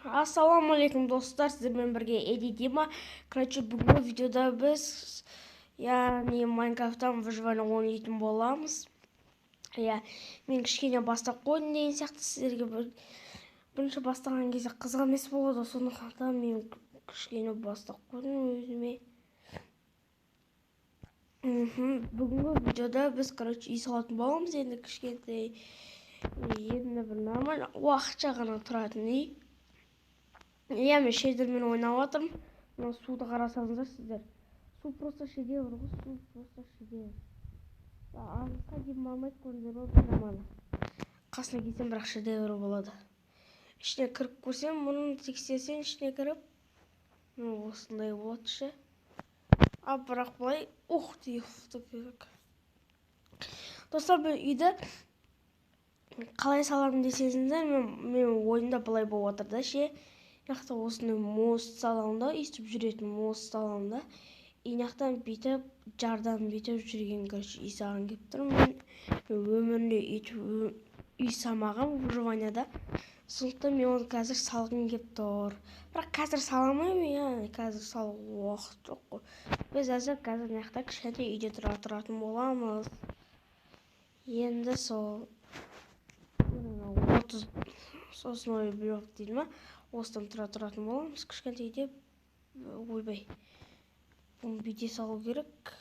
Ассалаумағалейкум, достар, сіздермен бірге Эди Дима. Короче, бүгінгі видеода біз, яғни Майнкрафттан выживание ойнайтын боламыз. Иә, мен кішкене бастап қойдым деген сияқты сіздерге бірінші бастаған кезде қызық емес болады, сондықтан мен кішкене бастап қойдым өзіме. Бүгінгі видеода біз, короче, үй салатын боламыз. Енді кішкентай, енді бір нормально уақытша ғана тұратын үй. Иә, мен шейдермен ойнап жатырмын. Мына суды қарасаңыздар сіздер. Су просто шедевр ғой, су просто шедевр. Алысқа дейін бармайды, көрдіңіздер ма, бір жаманы. Қасына келсем бірақ шедевр болады. Ішіне кіріп көрсем, мұны тексерсең ішіне кіріп, осындай болады ше. А бірақ былай, ух ты, керек. Достар, мен үйді қалай саламын десеңіздер, мен ойымда былай болып жатыр да ше. Мына осындай мост саламын да, өйстіп жүретін мост саламын да. И мына бүйтіп жардан бүйтіп жүрген, короче, үй салғым келіп тұр. Мен өмірімде өйтіп үй салмағанмын выживанияда. Сондықтан мен оны қазір салғым келіп тұр. Бірақ қазір сала алмаймын, иә, қазір салуға уақыт жоқ қой. Біз қазір мына жақта кішкентай үйде тұратын боламыз. Енді сол 30 сосновый блок дейді ма? Осыдан тұратын боламыз кішкентай үйде. Ойбай, бұны бүйте салу керек.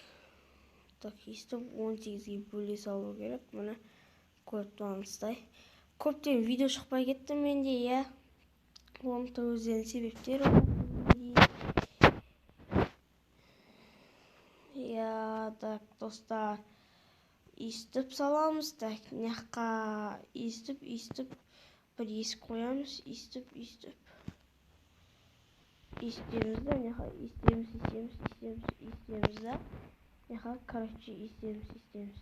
Так, өйстіп 18-ге бөле салу керек. Міне, көріп тұрғаныңыздай. Көптен видео шықпай кетті менде, иә. Оның да өздерінің себептері бар. Иә, так, достар, өйстіп саламыз. Так, мына жаққа өйстіп, өйстіп бір есік қоямыз, өйстіп, өйстіп. Өйстеміз да, мына жаққа өйстеміз, өйстеміз, өйстеміз, өйстеміз да. Мына жаққа, короче, өйстеміз, өйстеміз.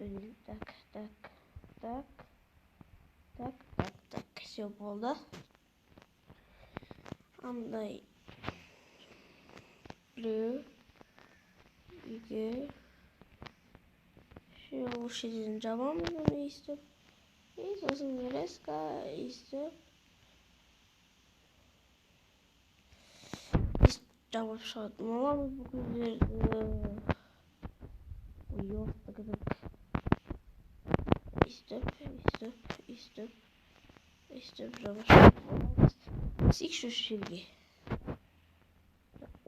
Блин, так, так, так, так, так, так, все болды. Андай біреу, екі, үшеу, осы жерден жабамыз бұны өйстіп. И сосын резко өйстіп жабып шығатын боламыз бүкіл жерді. Ой, так, так. Өйстіп, өйстіп, өйстіп, өйстіп жабып шығатын боламыз. Түсейікші осы жерге.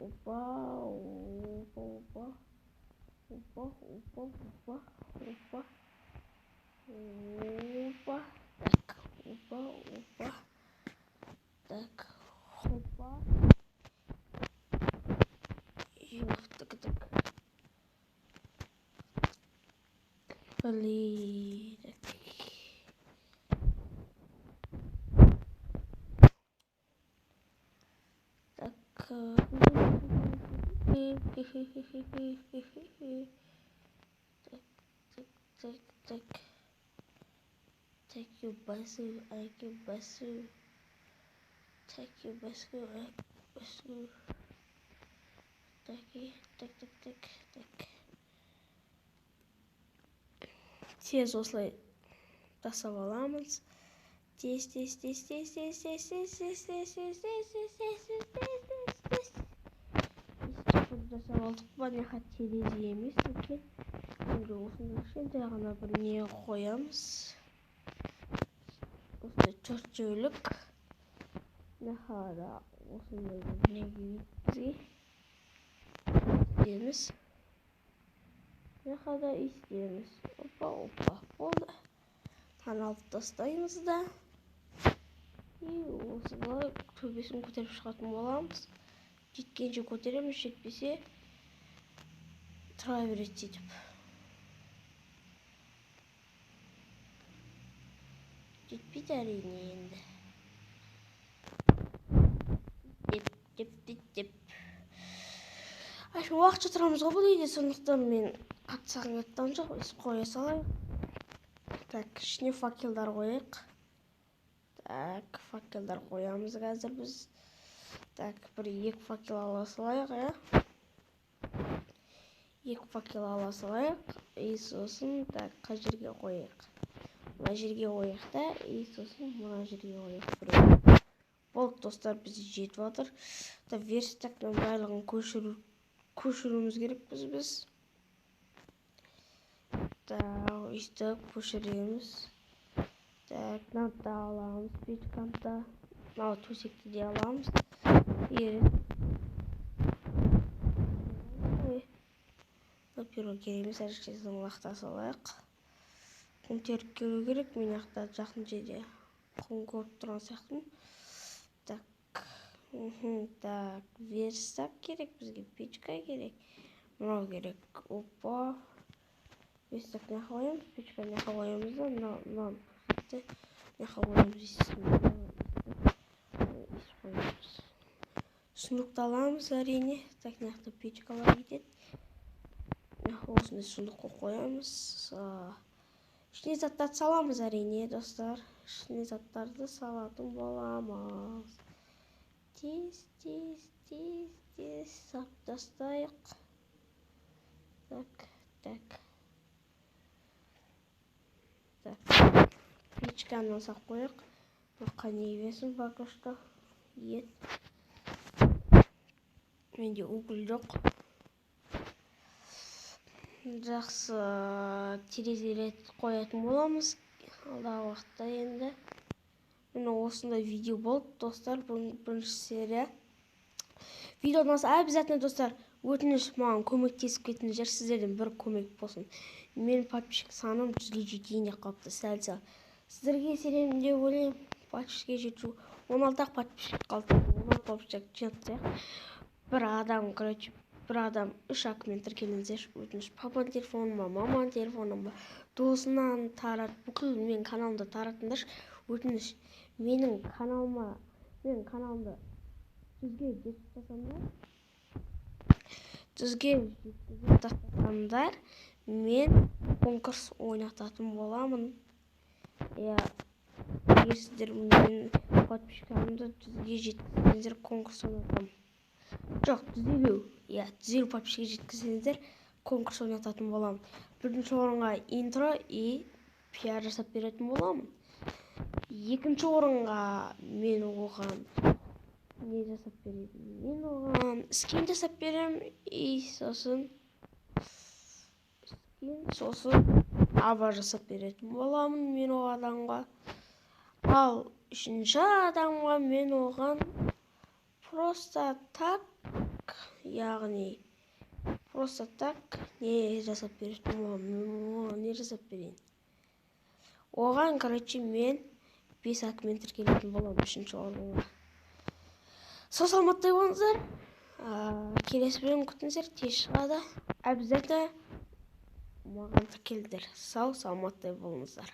Опа, опа, опа. Опа, опа, опа, опа. Опа, так, опа, опа. Так, опа. Ёх, так, так. Блин, так. Так. Так, так, так, так. Take your bicycle, I your bicycle. Take your bicycle, I bicycle. Так, так, так, так, так. Тез осылай тастап аламыз. Тез, тез, тез, тез, тез, тез, тез, тез, тез, тез, тез, тез, тез, тез, тез, тез, тез. Өйстіп жасап алдық па, мына жаққа терезе емес екен. Енді осындай кішкентай ғана бір не қоямыз. Осындай төртеулік. Мына жаққа да осындай бір не керек бізге. Істейміз. Мына жаққа да істейміз. Опа, опа, болды. Мынаны алып тастаймыз да. И осылай төбесін көтеріп шығатын боламыз. Жеткенше көтереміз, жетпесе тұра береді сөйтіп. Жетпейді әрине енді. Деп, деп, деп, деп. Ай, уақытша тұрамыз ғой бұл үйде, сондықтан мен қатты сағым келіп тұрған жоқ, өйстіп қоя салайық. Так, ішіне факелдар қояйық. Так, факелдар қоямыз қазір біз. Так, бір екі факел ала салайық, иә. Екі факел ала салайық. И сосын, так, қай жерге қояйық? Мына жерге қояйық та, и сосын мына жерге қояйық біреу. Болды, достар, бізде жетіп жатыр. Верстактың барлығын көшіруіміз керекпіз біз. Так, өйстіп көшіреміз. Так, мынаны да аламыз, печканы да, мынау төсекті де аламыз. Перо керек емес, әзірше лақта салайық. Құм теріп келу керек, мен жақта жақын жерде құм көріп тұрған сияқтымын. Так, так, верстак керек бізге, печка керек, мынау керек. Опа, верстак мына жаққа қоямыз, печка мына жаққа қоямыз да, мынау төсекті мына жаққа қоямыз, қоямыз. Сундукты аламыз әрине. Так, мына жақта печкалар кетеді. Осындай сундукқа қоямыз. Ішіне заттарды саламыз әрине, достар. Ішіне заттарды салатын боламыз. Тез, тез, тез, тез сап тастайық. Так, так. Так. Печканы салып қояйық. Мына не берсін пока что. Ет. Менде уголь жоқ. Жақсы, терезелер қоятын боламыз алдағы уақытта енді. Міне осындай видео болды, достар, бүгін бірінші серия. Видео ұнаса обязательно, достар, өтініш, маған көмектесіп кетіңіздер, сіздерден бір көмек болсын. Менің подписчик саным 100-ге жетейін деп қалыпты сәл-сәл. Сіздерге сенемін деп ойлаймын, подписчикке жету 16-ақ подписчик қалды. 16 подписчик жетсе, бір адам, короче, бір адам 3 аккаунтмен тіркеліңіздерші, өтініш. Папаның телефоны ма, маманың телефоны ба, досынан тарат, бүкіл менің каналымды таратыңдаршы, өтініш. Менің каналыма, менің каналымды 100-ге жеткізіп тастасаңдар, 100-ге жеткізіп тастасаңдар, мен конкурс ойнататын боламын. Иә, егер сіздер менің подписчикамды 100-ге жеткізсеңіздер, конкурс ойнатамын. Жоқ, 150, иә, 150 подписчикке жеткізсеңіздер, конкурс ойнататын боламын. Бірінші орынға интро и пиар жасап беретін боламын. Екінші орынға мен оған не жасап беремін? Мен оған скин жасап беремін, и сосын скин, сосын аба жасап беретін боламын мен ол адамға. Ал үшінші адамға мен оған просто так, яғни просто так не жасап беретін боламын? Мен оған не жасап берейін? Оған, короче, мен 5 аккаунтмен тіркелетін боламын үшінші орынға. Сау саламаттай болыңыздар. Келесі бөлім күтіңіздер, тез шығады. Обязательно маған тіркеліңдер. Сау саламаттай болыңыздар.